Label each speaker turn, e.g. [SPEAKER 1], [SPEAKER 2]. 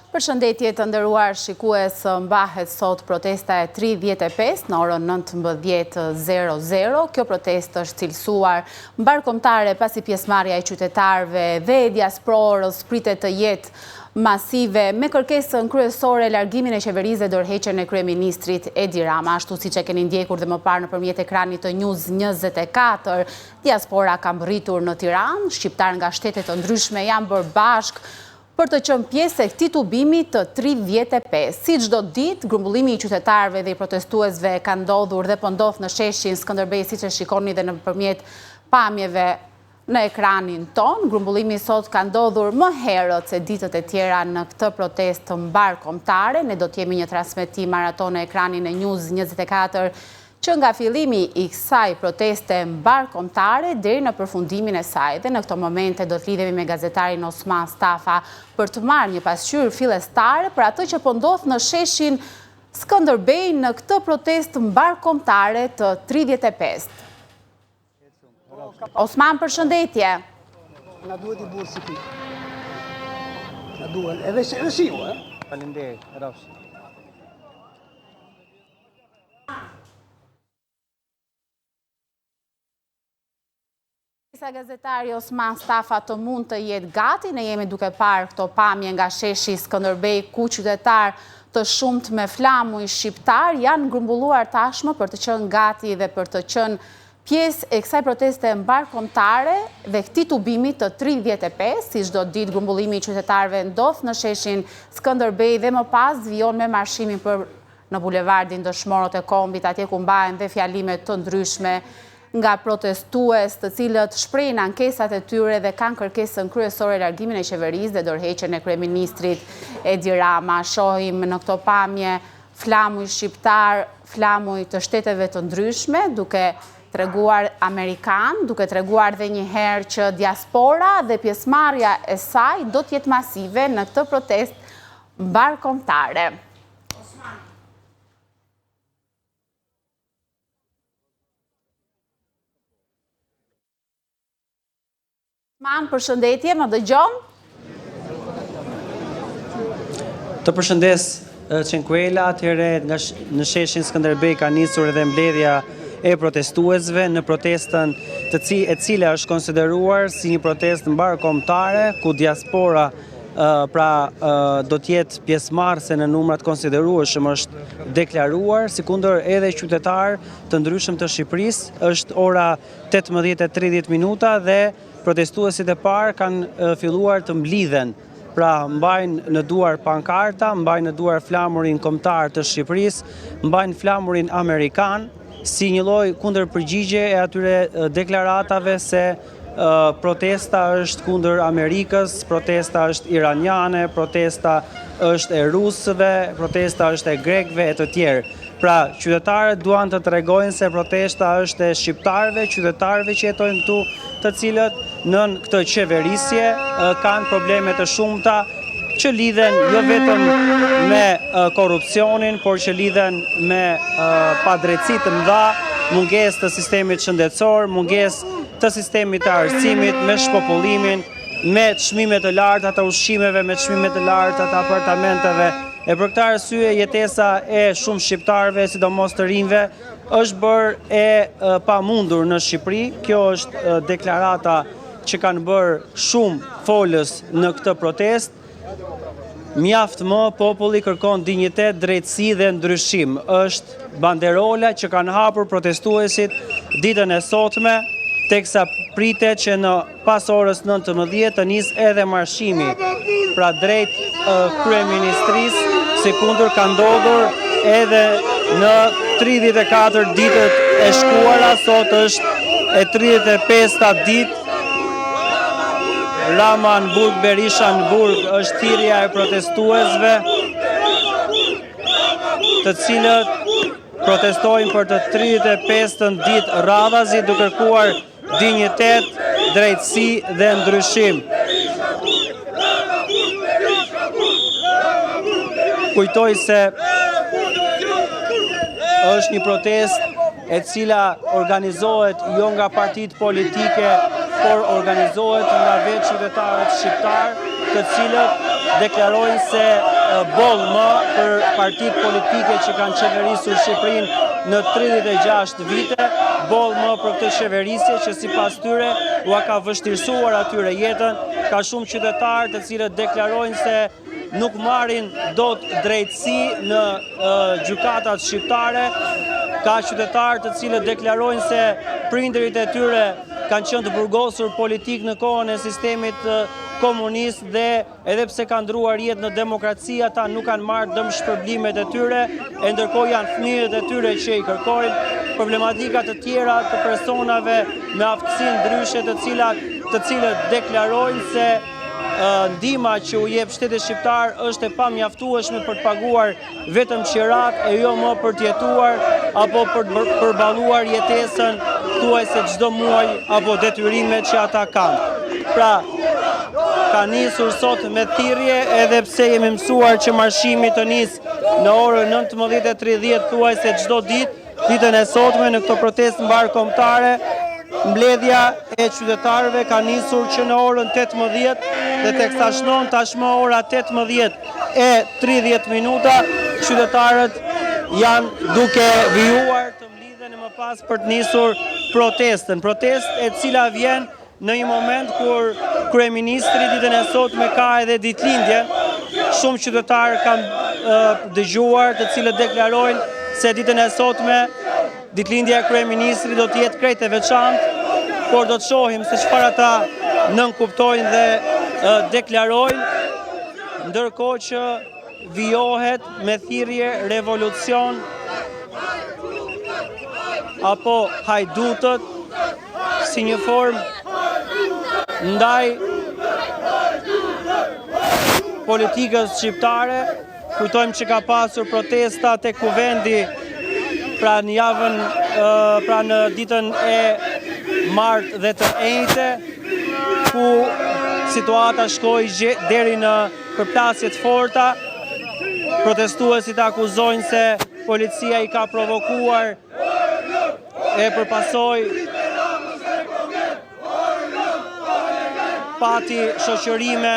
[SPEAKER 1] Përshëndetje të nderuar shikues, mbahet sot protesta e 35 në orën 19.00. Kjo protestë është cilësuar mbarëkombëtare pasi pjesëmarrja e qytetarëve dhe e diasporës pritet të jetë masive me kërkesën kryesore largimin e qeverisë dhe dorëheqjen e kryeministrit Edi Rama. Ashtu siç e keni ndjekur dhe më parë nëpërmjet ekranit të News 24, diaspora ka mbërritur në Tiranë, shqiptarë nga shtete të ndryshme janë bërë bashkë për të qenë pjesë e këtij tubimi të 35. Si çdo ditë, grumbullimi i qytetarëve dhe i protestuesve ka ndodhur dhe po ndodh në sheshin Skënderbej, siç e shikoni dhe nëpërmjet pamjeve në ekranin tonë. Grumbullimi sot ka ndodhur më herët se ditët e tjera në këtë protestë mbarëkombëtare. Ne do të jemi një transmetim maratonë në ekranin e News 24 që nga fillimi i kësaj proteste mbarëkombëtare deri në përfundimin e saj. Dhe në këto momente do të lidhemi me gazetarin Osman Stafa për të marrë një pasqyrë fillestare për atë që po ndodh në sheshin Skënderbej në këtë protestë mbarëkombëtare të 35. Osman, përshëndetje.
[SPEAKER 2] Na duhet i burrë si ti. Na duhet edhe edhe si ju, eh?
[SPEAKER 3] Faleminderit, rrofsh.
[SPEAKER 1] Sa gazetari Osman Stafa të mund të jetë gati, ne jemi duke parë këto pamje nga sheshi Skënderbej, ku qytetarë të shumtë me flamuj shqiptarë janë grumbulluar tashmë për të qenë gati dhe për të qenë pjesë e kësaj proteste mbarëkombëtare dhe këtij tubimi të 35, si çdo ditë grumbullimi i qytetarëve ndodh në sheshin Skënderbej dhe më pas vijon me marshimin për në bulevardin Dëshmorët e Kombit, atje ku mbahen dhe fjalime të ndryshme nga protestues të cilët shprehin ankesat e tyre dhe kanë kërkesën kryesore largimin e qeverisë dhe dorëheqjen e kryeministrit Edi Rama. Shohim në këto pamje flamuj shqiptarë, flamuj të shteteve të ndryshme, duke treguar amerikanë, duke treguar dhe një herë që diaspora dhe pjesëmarrja e saj do të jetë masive në këtë protestë mbarëkombëtare. Osman, përshëndetje, më dëgjon?
[SPEAKER 3] Të përshëndes Cenkuela, atëherë nga në sheshin Skënderbej ka nisur edhe mbledhja e protestuesve në protestën të ci, e cila është konsideruar si një protestë mbarëkombëtare ku diaspora pra do të jetë pjesëmarrëse në numra të konsiderueshëm është deklaruar, sikundër edhe qytetarë të ndryshëm të Shqipërisë, është ora 18:30 minuta dhe protestuesit e parë kanë filluar të mblidhen. Pra mbajnë në duar pankarta, mbajnë në duar flamurin kombëtar të Shqipërisë, mbajnë flamurin amerikan si një lloj kundërpërgjigje e atyre deklaratave se protesta është kundër Amerikës, protesta është iraniane, protesta është e rusëve, protesta është e grekëve e të tjerë. Pra, qytetarët duan të tregojnë se protesta është e shqiptarëve, qytetarëve që jetojnë këtu, të cilët nën këtë qeverisje kanë probleme të shumta që lidhen jo vetëm me korrupsionin, por që lidhen me padrejtësi të mëdha, mungesë të sistemit shëndetësor, mungesë të sistemit të arsimit, me shpopullimin, me çmime të larta të ushqimeve, me çmime të larta të apartamenteve. E për këtë arsye jetesa e shumë shqiptarëve, sidomos të rinjve, është bërë e pamundur në Shqipëri. Kjo është deklarata që kanë bërë shumë folës në këtë protestë. Mjaft më, populli kërkon dinjitet, drejtësi dhe ndryshim. Është banderola që kanë hapur protestuesit ditën e sotme, teksa pritet që në pas orës 19 të nisë edhe marshimi, pra drejt kryeministrisë, sikundër ka ndodhur edhe në 34 ditët e shkuara, sot është e 35-ta ditë Rama në burg, Berisha në burg, është thirrja e protestuesve të cilët protestojnë për të 35-tën ditë radhazi duke kërkuar dinjitet, drejtësi dhe ndryshim. Kujtoj se është një protestë e cila organizohet jo nga partitë politike, por organizohet nga vetë qytetarët shqiptarë, të cilët deklarojnë se Boll më për partitë politike që kanë qeverisur Shqipërinë në 36 vite, boll më për këtë qeverisje që sipas tyre ua ka vështirësuar atyre jetën, ka shumë qytetarë të cilët deklarojnë se nuk marrin dot drejtësi në gjykatat shqiptare, ka qytetarë të cilët deklarojnë se prindërit e tyre kanë qenë të burgosur politikë në kohën e sistemit komunist dhe Edhe pse kanë ndërruar jetë në demokraci, ata nuk kanë marrë dëmshpërblimet e tyre, e ndërkohë janë fëmijët e tyre që i kërkojnë problematika të tjera të personave me aftësi ndryshe të cilat të cilët deklarojnë se ndihma që u jep shteti shqiptar është e pamjaftueshme për të paguar vetëm qiratë e jo më për të jetuar apo për të përballuar jetesën thuajse çdo muaj apo detyrimet që ata kanë. Pra, ka nisur sot me thirrje edhe pse jemi mësuar që marshimi të nisë në orën 19.30 thuajse çdo ditë, ditën e sotme në këtë protestë mbarëkombëtare, mbledhja e qytetarëve ka nisur që në orën 18 dhe teksa shënon tashmë ora 18 e 30 minuta, qytetarët janë duke vijuar të mblidhen e më pas për të nisur protestën. Protestë e cila vjen Në një moment kur kryeministri ditën e sotme ka edhe ditëlindjen, shumë qytetarë kam dëgjuar të cilët deklarojnë se ditën e sotme ditëlindja e kryeministrit do të jetë krejt e veçantë, por do të shohim se çfarë ata nënkuptojnë dhe deklarojnë, ndërkohë që vijohet me thirrje revolucion apo hajdutët si një formë ndaj politikës shqiptare. Kujtojmë që ka pasur protesta te kuvendi pra në javën, pra në ditën e martë dhe të enjte, ku situata shkoi deri në përplasje të forta. Protestuesit akuzojnë se policia i ka provokuar e për pasojë pati shoqërime.